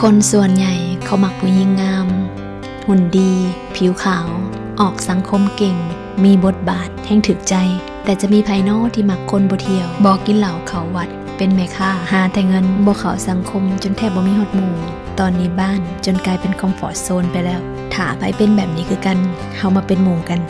ຄົນສ່ວນໃຫຍ່ເຂົາມັກຜູ້ຍິງງາມ, ຫຸ່ນດີ, ຜິວຂາວ, ອອກສັງຄົມເກັ່ງ, ມີບົດບາດ, ແຮ່ງຖືກໃຈ. ແຕ່ຈະມີໃຜນໍທີ່ມັກຄົນບໍ່ທ່ຽວ, ບໍ່ກິນເຫຼົ້າເຂົ້າວັດ, ເປັນແມ່ຄ້າ, ຫາແຕ່ເງິນ, ບໍ່ເຂົ້າສັງຄົມຈົນແທບບໍ່ມີຮອດໝູ່. ຕອນນີ້ບ້ານຈົນກາຍເປັນຄອມຟອດໂຊນໄປແລ້ວ. ຖ້າໃຜເປັນແບບນີ້ຄືກັນ, ເຮົາມາເປັນໝູ່ກັນ.